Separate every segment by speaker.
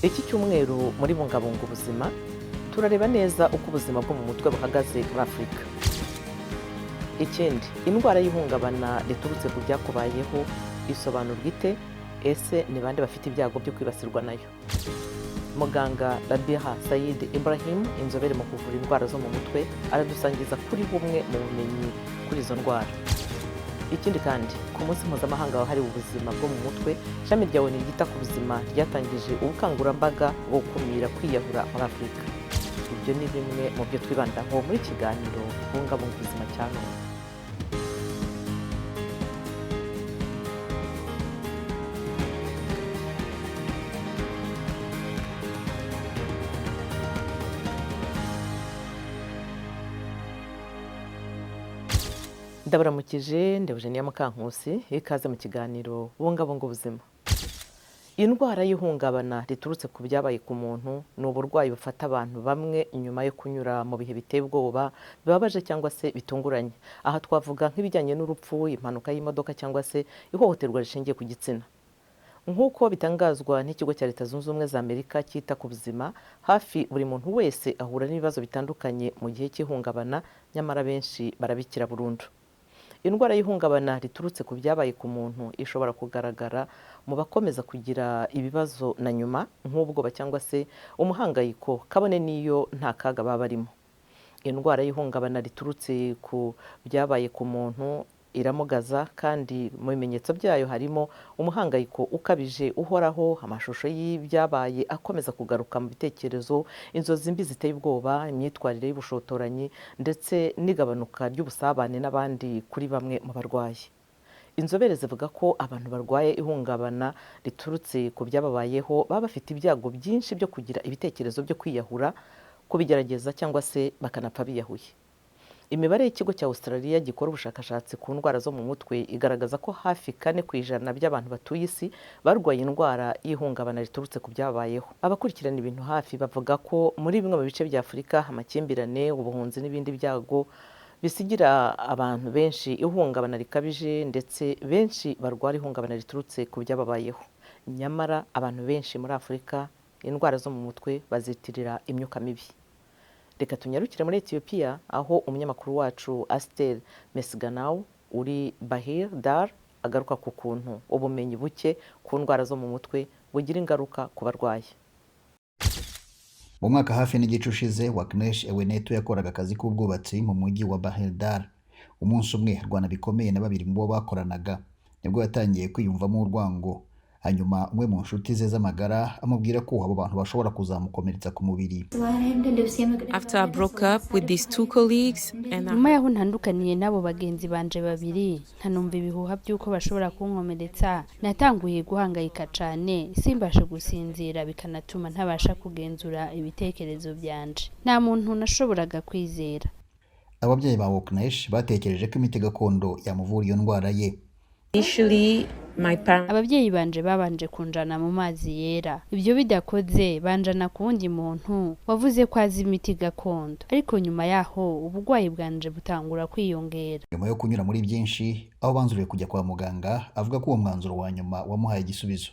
Speaker 1: Iki cyumweru muri Bungabunga Ubuzima turareba neza uko ubuzima bwo mu mutwe buhagaze muri Afurika. Ikindi, indwara y'ihungabana riturutse ku byakubayeho isobanurwa ite? Ese ni bande bafite ibyago byo kwibasirwa nayo? Muganga Rabiha Sayid Ibrahim, inzobere mu kuvura indwara zo mu mutwe, aradusangiza kuri bumwe mu bumenyi kuri izo ndwara. Ikindi kandi, ku munsi mpuzamahanga wahariwe ubuzima bwo mu mutwe, ishami rya ONU ryita ku buzima ryatangije ubukangurambaga bwo gukumira kwiyahura muri Afurika. Ibyo ni bimwe mu byo twibandaho muri kiganiro Bungabunga Ubuzima cya none. Ndabaramukije, ndi Eugenia Mukankusi, ikaze mu kiganiro Bungabunga Ubuzima. Indwara y'ihungabana riturutse ku byabaye ku muntu ni uburwayi bufata abantu bamwe nyuma yo kunyura mu bihe biteye ubwoba, bibabaje cyangwa se bitunguranye. Aha twavuga nk'ibijyanye n'urupfu, impanuka y'imodoka cyangwa se ihohoterwa rishingiye ku gitsina. Nk'uko bitangazwa n'ikigo cya Leta Zunze Ubumwe za Amerika cyita ku buzima, hafi buri muntu wese ahura n'ibibazo bitandukanye mu gihe cy'ihungabana, nyamara benshi barabikira burundu. Indwara y'ihungabana riturutse ku byabaye ku muntu ishobora kugaragara mu bakomeza kugira ibibazo na nyuma, nk'ubwoba cyangwa se umuhangayiko, kabone n'iyo nta kaga baba barimo. Indwara y'ihungabana riturutse ku byabaye ku muntu iramugaza, kandi mu bimenyetso byayo harimo umuhangayiko ukabije uhoraho, amashusho y'ibyabaye akomeza kugaruka mu bitekerezo, inzozi mbi ziteye ubwoba, imyitwarire y'ubushotoranyi ndetse n'igabanuka ry'ubusabane n'abandi kuri bamwe mu barwayi. Inzobere zivuga ko abantu barwaye ihungabana riturutse ku byababayeho baba bafite ibyago byinshi byo kugira ibitekerezo byo kwiyahura, kubigerageza cyangwa se bakanapfa biyahuye. Imibare y'ikigo cya Australia gikora ubushakashatsi ku ndwara zo mu mutwe igaragaza ko hafi 4% by'abantu batuye isi barwaye indwara y'ihungabana riturutse ku byabayeho. Abakurikirana ibintu hafi bavuga ko muri bimwe mu bice bya Afurika amakimbirane, ubuhunzi n'ibindi byago bisigira abantu benshi ihungabana rikabije, ndetse benshi barwara ihungabana riturutse ku byababayeho. Nyamara abantu benshi muri Afurika indwara zo mu mutwe bazitirira imyuka mibi. Reka tunyarukire muri Ethiopia aho umunyamakuru wacu Aster Mesganaw uri Bahir Dar agaruka ku kuntu ubumenyi buke ku ndwara zo mu mutwe bugira ingaruka ku barwayi.
Speaker 2: Mu mwaka hafi n'igice ushize, Waknesh Ewenetu yakoraga akazi k'ubwubatsi mu mujyi wa Bahir Dar. Umunsi umwe arwana bikomeye na babiri mu bo bakoranaga, nibwo yatangiye kwiyumvamo urwango. Hanyuma umwe mu nshuti ze z'amagara amubwira ko abo bantu bashobora kuzamukomeretsa ku mubiri.
Speaker 3: After I broke up with these two colleagues and
Speaker 4: Nyuma yaho ntandukaniye n'abo bagenzi banje babiri, nkanumva ibihuha by'uko bashobora kunkomeretsa, natanguye guhangayika cane, simbashe gusinzira, bikanatuma ntabasha kugenzura ibitekerezo byanje. Nta muntu nashoboraga kwizera.
Speaker 2: Ababyeyi ba Waknesh batekereje ko imiti gakondo yamuvura iyo ndwara ye.
Speaker 3: Initially, my parents
Speaker 4: Ababyeyi banje babanje kunjana mu mazi yera, ibyo bidakoze banjana ku wundi muntu wavuze ko azi imiti gakondo, ariko nyuma yaho uburwayi bwanje butangura kwiyongera.
Speaker 2: Nyuma yo kunyura muri byinshi, aho banzuriye kujya kwa muganga, avuga ko uwo mwanzuro wa nyuma wamuhaye igisubizo.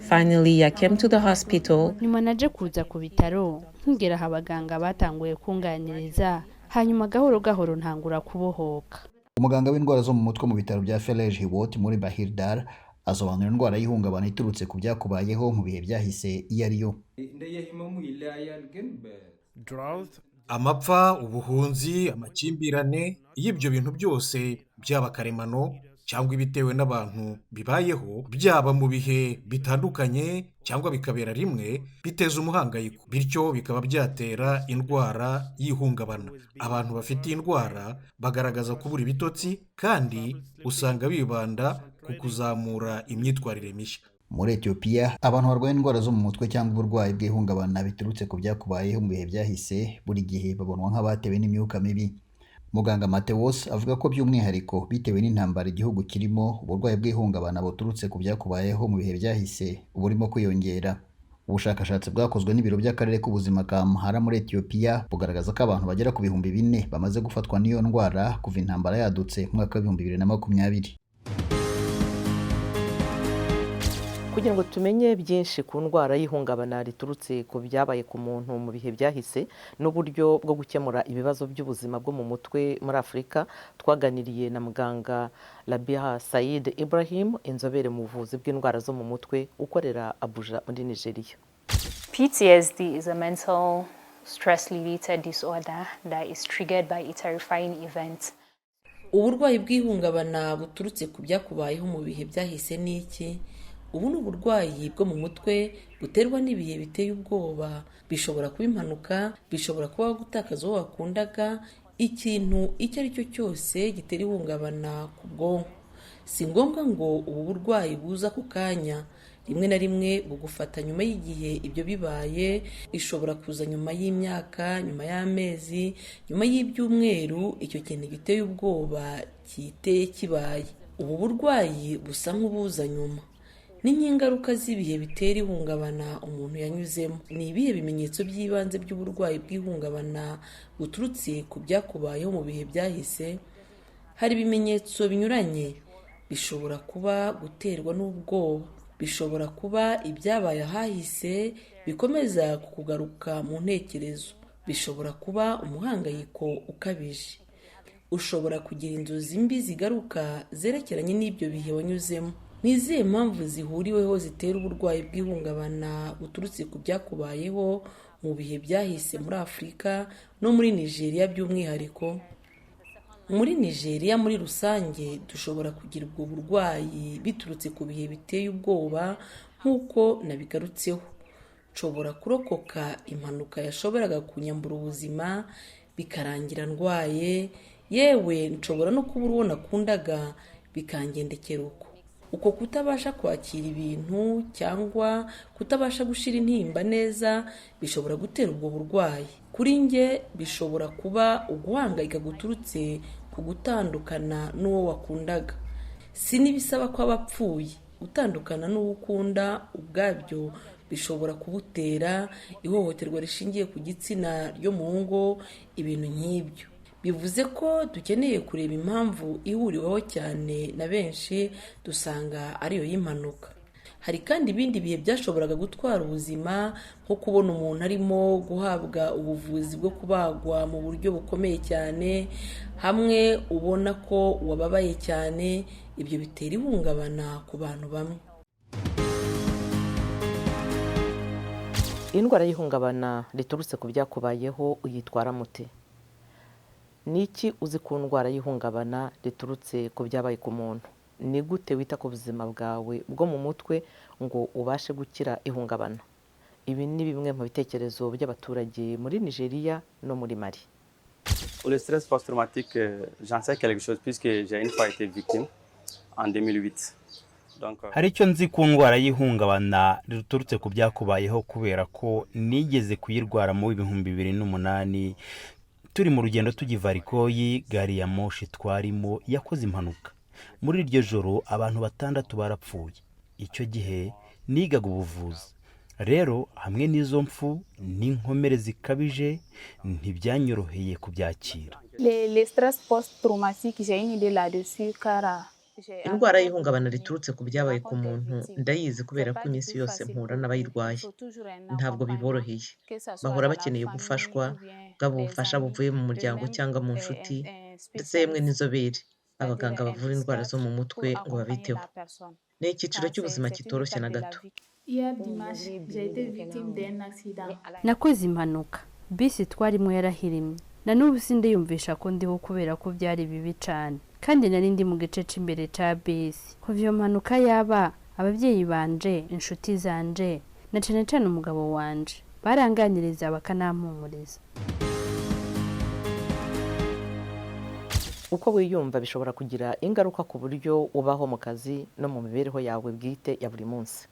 Speaker 3: Finally, I came to the hospital.
Speaker 4: Nyuma naje kuza ku bitaro, nkigera aho abaganga batanguye kunganiriza, hanyuma gahoro gahoro ntangura kubohoka.
Speaker 2: Umuganga w'indwara zo mu mutwe mu bitaro bya Felege Hiwot muri Bahir Dar asobanura indwara y'ihungabana iturutse ku byakubayeho mu bihe byahise iyo ari yo.
Speaker 5: Amapfa, ubuhunzi, amakimbirane, iyo ibyo bintu byose byaba karemano cyangwa ibitewe n'abantu bibayeho, byaba mu bihe bitandukanye cyangwa bikabera rimwe, biteza umuhangayiko, bityo bikaba byatera indwara y'ihungabana. Abantu bafite iyi ndwara bagaragaza kubura ibitotsi, kandi usanga bibanda ku kuzamura imyitwarire mishya.
Speaker 2: Muri Etiyopiya, abantu barwaye indwara zo mu mutwe cyangwa uburwayi bw'ihungabana biturutse ku byakubayeho mu bihe byahise, buri gihe babonwa nk'abatewe n'imyuka mibi. Muganga Matewos avuga ko by'umwihariko bitewe n'intambara igihugu kirimo, uburwayi bw'ihungabana buturutse ku byakubayeho mu bihe byahise burimo kwiyongera. Ubushakashatsi bwakozwe n'ibiro by'akarere k'ubuzima ka Amhara muri Etiyopiya bugaragaza ko abantu bagera ku 4000 bamaze gufatwa n'iyo ndwara kuva intambara yadutse mu mwaka wa 2020.
Speaker 1: Kugira ngo tumenye byinshi ku ndwara y'ihungabana riturutse ku byabaye ku muntu mu bihe byahise n'uburyo bwo gukemura ibibazo by'ubuzima bwo mu mutwe muri Afurika, twaganiriye na muganga Rabiha Said Ibrahim, inzobere mu buvuzi bw'indwara zo mu mutwe ukorera Abuja muri Nigeria.
Speaker 6: PTSD is a mental stress-related disorder that is triggered by a terrifying event.
Speaker 7: Uburwayi bw'ihungabana buturutse ku byakubayeho mu bihe byahise ni iki? Ubu ni uburwayi bwo mu mutwe buterwa n'ibihe biteye ubwoba. Bishobora kuba impanuka, bishobora kuba gutakaza uwo wakundaga, ikintu icyo ari cyo cyose gitera ihungabana ku bwonko. Si ngombwa ngo ubu burwayi buza ku kanya, rimwe na rimwe bugufata nyuma y'igihe ibyo bibaye. Ishobora kuza nyuma y'imyaka, nyuma y'amezi, nyuma y'ibyumweru icyo kintu giteye ubwoba kiteye kibaye. Ubu burwayi busa nk'ubuza nyuma ni nk'ingaruka z'ibihe bitera ihungabana umuntu yanyuzemo. Ni ibihe bimenyetso by'ibanze by'uburwayi bw'ihungabana buturutse ku byakubayeho mu bihe byahise? Hari ibimenyetso binyuranye. Bishobora kuba guterwa n'ubwoba, bishobora kuba ibyabaye ahahise bikomeza kukugaruka mu ntekerezo, bishobora kuba umuhangayiko ukabije, ushobora kugira inzozi mbi zigaruka zerekeranye n'ibyo bihe wanyuzemo. Ni izihe mpamvu zihuriweho zitera uburwayi bw'ihungabana buturutse ku byakubayeho mu bihe byahise muri Afurika no muri Nigeria by'umwihariko? Muri Nigeria muri rusange dushobora kugira ubwo burwayi biturutse ku bihe biteye ubwoba nk'uko nabigarutseho. Nshobora kurokoka impanuka yashoboraga kunyambura ubuzima bikarangira ndwaye, yewe nshobora no kubura uwo nakundaga bikangendekera uko. Uko kutabasha kwakira ibintu cyangwa kutabasha gushira intimba neza bishobora gutera ubwo burwayi. Kuri njye bishobora kuba uguhangayika guturutse ku gutandukana n'uwo wakundaga. Si n'ibisaba ko aba apfuye, gutandukana n'uwo ukunda ubwabyo bishobora kubutera, ihohoterwa rishingiye ku gitsina ryo mu ngo, ibintu nk'ibyo. Bivuze ko dukeneye kureba impamvu ihuriweho cyane na benshi, dusanga ariyo y'impanuka. Hari kandi ibindi bihe byashoboraga gutwara ubuzima, nko kubona umuntu arimo guhabwa ubuvuzi bwo kubagwa mu buryo bukomeye cyane, hamwe ubona ko wababaye cyane. Ibyo bitera ihungabana ku bantu bamwe.
Speaker 1: Indwara y'ihungabana riturutse ku byakubayeho uyitwara mute? Ni iki uzi ku ndwara y'ihungabana riturutse ku byabaye ku muntu? Ni gute wita ku buzima bwawe bwo mu mutwe ngo ubashe gukira ihungabana? Ibi ni bimwe mu bitekerezo by'abaturage muri Nigeria no muri Mali.
Speaker 8: Le stress post-traumatique, j'en sais quelque chose puisque j'ai une fois été victime en 2008.
Speaker 9: Hari icyo nzi ku ndwara y'ihungabana riturutse ku byakubayeho kubera ko nigeze kuyirwara mu 2008. Turi mu rugendo tujya i Varikoyi, gari ya moshi twarimo yakoze impanuka. Muri iryo joro abantu 6 barapfuye. Icyo gihe nigaga ubuvuzi. Rero hamwe n'izo mfu n'inkomere zikabije ntibyanyoroheye kubyakira.
Speaker 10: Le stress post-traumatique, j'ai une idée là-dessus car
Speaker 1: Indwara y'ihungabana riturutse ku byabaye ku muntu ndayizi kubera ko iminsi yose mpura n'abayirwaye. Ntabwo biboroheye, bahora bakeneye gufashwa, bwaba ubufasha buvuye mu muryango cyangwa mu nshuti, ndetse yemwe n'inzobere, abaganga bavura indwara zo mu mutwe ngo babiteho. Ni icyiciro cy'ubuzima kitoroshye na gato.
Speaker 4: Nakoze impanuka, bisi twarimo yarahirimye. Na n'ubu sindiyumvisha ko ndiho kubera ko byari bibi cyane, kandi nari ndi mu gice cy'imbere cya bisi. Kuva iyo mpanuka yaba, ababyeyi banje, inshuti zanje, na cyane cyane umugabo wanje, baranganiriza bakanampumuriza.
Speaker 1: Uko wiyumva bishobora kugira ingaruka ku buryo ubaho mu kazi no mu mibereho yawe bwite ya buri munsi.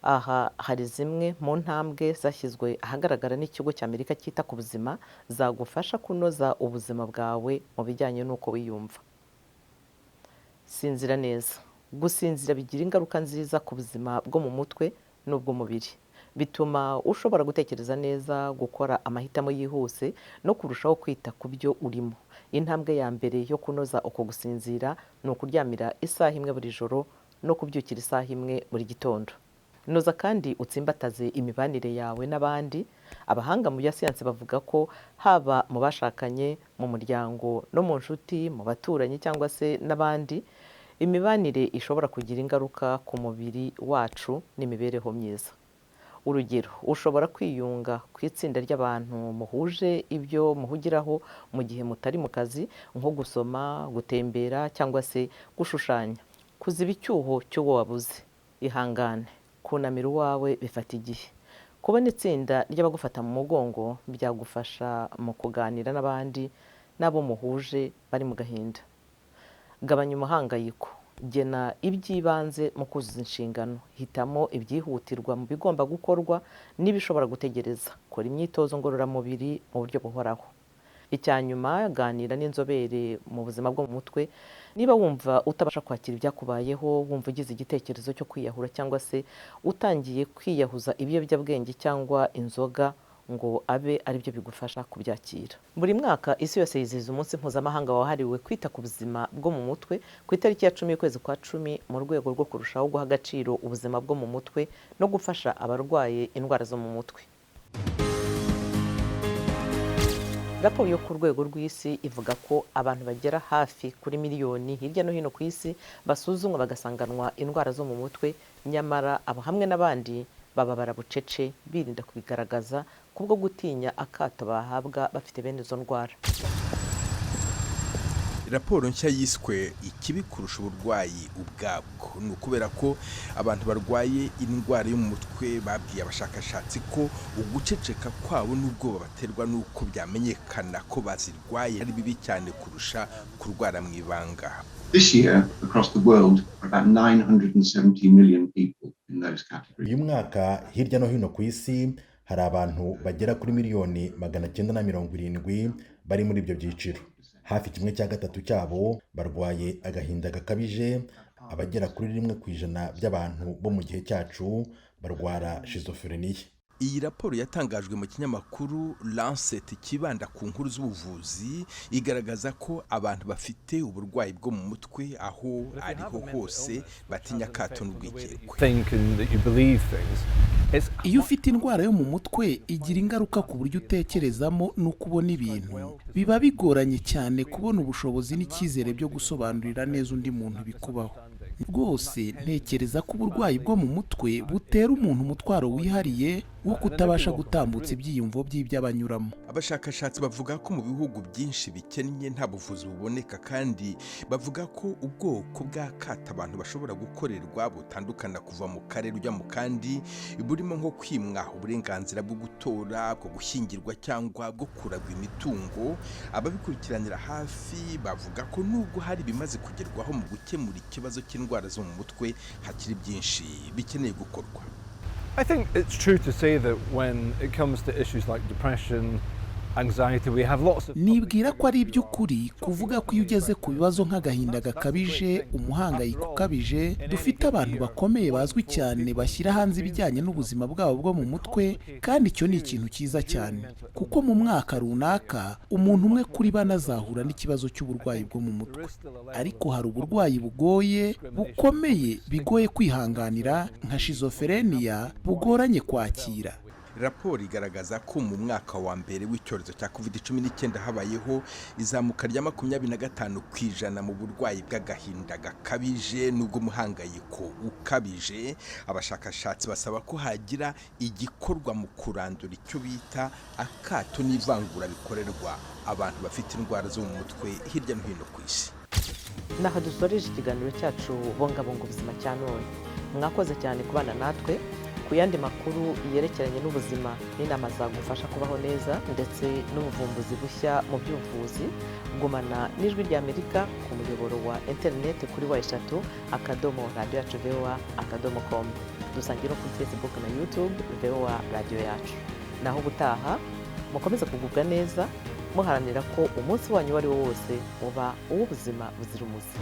Speaker 1: Aha hari zimwe mu ntambwe zashyizwe ahagaragara n'ikigo cy'Amerika cyita ku buzima zagufasha kunoza ubuzima bwawe mu bijyanye n'uko wiyumva. Sinzira neza. Gusinzira bigira ingaruka nziza ku buzima bwo mu mutwe n'ubw'umubiri. Bituma ushobora gutekereza neza, gukora amahitamo yihuse no kurushaho kwita ku byo urimo. Intambwe ya mbere yo kunoza uko gusinzira ni ukuryamira isaha imwe buri joro no kubyukira isaha imwe buri gitondo. Noza kandi utsimbataze imibanire yawe n'abandi. Abahanga mu bya siyansi bavuga ko haba mu bashakanye, mu muryango no mu nshuti, mu baturanyi cyangwa se n'abandi, imibanire ishobora kugira ingaruka ku mubiri wacu n'imibereho myiza. Urugero, ushobora kwiyunga ku itsinda ry'abantu muhuje ibyo muhugiraho mu gihe mutari mu kazi, nko gusoma, gutembera cyangwa se gushushanya. Kuziba icyuho cy'uwo wabuze. Ihangane, kunamira uwawe bifata igihe. Kubona itsinda ry'abagufata mu mugongo byagufasha mu kuganira n'abandi n'abo muhuje bari mu gahinda. Gabanya umuhangayiko. Gena iby'ibanze mu kuzuza inshingano. Hitamo ibyihutirwa mu bigomba gukorwa n'ibishobora gutegereza. Kora imyitozo ngororamubiri mu buryo buhoraho. Icya nyuma, ganira n'inzobere mu buzima bwo mu mutwe. Niba wumva utabasha kwakira ibyakubayeho, wumva ugize igitekerezo cyo kwiyahura cyangwa se utangiye kwiyahuza ibiyobyabwenge cyangwa inzoga ngo abe aribyo bigufasha kubyakira. Buri mwaka isi yose yizihiza umunsi mpuzamahanga wahariwe kwita ku buzima bwo mu mutwe ku itariki ya 10 y'ukwezi kwa 10, mu rwego rwo kurushaho guha agaciro ubuzima bwo mu mutwe no gufasha abarwaye indwara zo mu mutwe. Raporo yo ku rwego rw'isi ivuga ko abantu bagera hafi kuri miliyoni hirya no hino ku isi basuzumwa bagasanganwa indwara zo mu mutwe, nyamara abo hamwe n'abandi bababara bucece birinda kubigaragaza kubwo gutinya akato bahabwa bafite bene izo ndwara.
Speaker 11: Raporo nshya yiswe ikibi kurusha uburwayi ubwabwo ni ukubera ko abantu barwaye indwara yo mu mutwe babwiye abashakashatsi ko uguceceka kwabo n'ubwoba baterwa n'uko byamenyekana ko bazirwaye ari bibi cyane kurusha kurwara mu ibanga.
Speaker 12: This year, across the world, about 970 million people in those categories.
Speaker 13: Uyu mwaka hirya no hino ku isi hari abantu bagera kuri miliyoni 970 bari muri ibyo byiciro. Hafi 1/3 cyabo barwaye agahinda gakabije, abagera kuri 1% by'abantu bo mu gihe cyacu barwara shizofreniya.
Speaker 11: Iyi raporo yatangajwe mu kinyamakuru Lancet kibanda ku nkuru z'ubuvuzi, igaragaza ko abantu bafite uburwayi bwo mu mutwe aho ariho hose batinya akato n'urwikekwe.
Speaker 14: Iyo ufite indwara yo mu mutwe igira ingaruka ku buryo utekerezamo n'uko ubona ibintu. Biba bigoranye cyane kubona ubushobozi n'icyizere byo gusobanurira neza undi muntu bikubaho. Rwose ntekereza ko uburwayi bwo mu mutwe butera umuntu umutwaro wihariye wo kutabasha gutambutsa ibyiyumvo by'iby'abanyuramo.
Speaker 11: Abashakashatsi bavuga ko mu bihugu byinshi bikennye nta buvuzi buboneka, kandi bavuga ko ubwoko bw'akato abantu bashobora gukorerwa butandukana kuva mu karere ujya mu kandi, burimo nko kwimwa uburenganzira bwo gutora, bwo gushyingirwa cyangwa bwo kuragwa imitungo. Ababikurikiranira hafi bavuga ko nubwo hari ibimaze kugerwaho mu gukemura ikibazo cy'indwara zo mu mutwe, hakiri byinshi bikeneye gukorwa.
Speaker 15: I think it's true to say that when it comes to issues like depression, anxiety, we have lots of.
Speaker 14: Nibwira ko ari iby'ukuri kuvuga ko iyo ugeze ku bibazo nk'agahinda gakabije, umuhangayiko ukabije, dufite abantu bakomeye bazwi cyane bashyira hanze ibijyanye n'ubuzima bwabo bwo mu mutwe, kandi icyo ni ikintu cyiza cyane kuko mu mwaka runaka umuntu umwe kuri bane azahura n'ikibazo cy'uburwayi bwo mu mutwe. Ariko hari uburwayi bugoye bukomeye bigoye kwihanganira nka shizofrenia, bugoranye kwakira.
Speaker 11: Raporo igaragaza ko mu mwaka wa mbere w'icyorezo cya COVID-19 habayeho izamuka rya 25% mu burwayi bw'agahinda gakabije n'ubw'umuhangayiko ukabije. Abashakashatsi basaba ko hagira igikorwa mu kurandura icyo bita akato n'ivangura bikorerwa abantu bafite indwara zo mu mutwe hirya no hino ku isi.
Speaker 1: Naho dusoreje ikiganiro cyacu Bungabunga Ubuzima cya none. Mwakoze cyane kubana natwe. Ku yandi makuru yerekeranye n'ubuzima n'inama zagufasha kubaho neza ndetse n'ubuvumbuzi bushya mu by'ubuvuzi, gumana n'Ijwi ry'Amerika ku muyoboro wa interineti kuri www.radiyoyacuvoa.com. Dusangire kuri Facebook na YouTube VOA Radiyo Yacu. Naho ubutaha, mukomeze kugubwa neza muharanira ko umunsi wanyu uwo ari wo wose uba uw'ubuzima buzira umuze.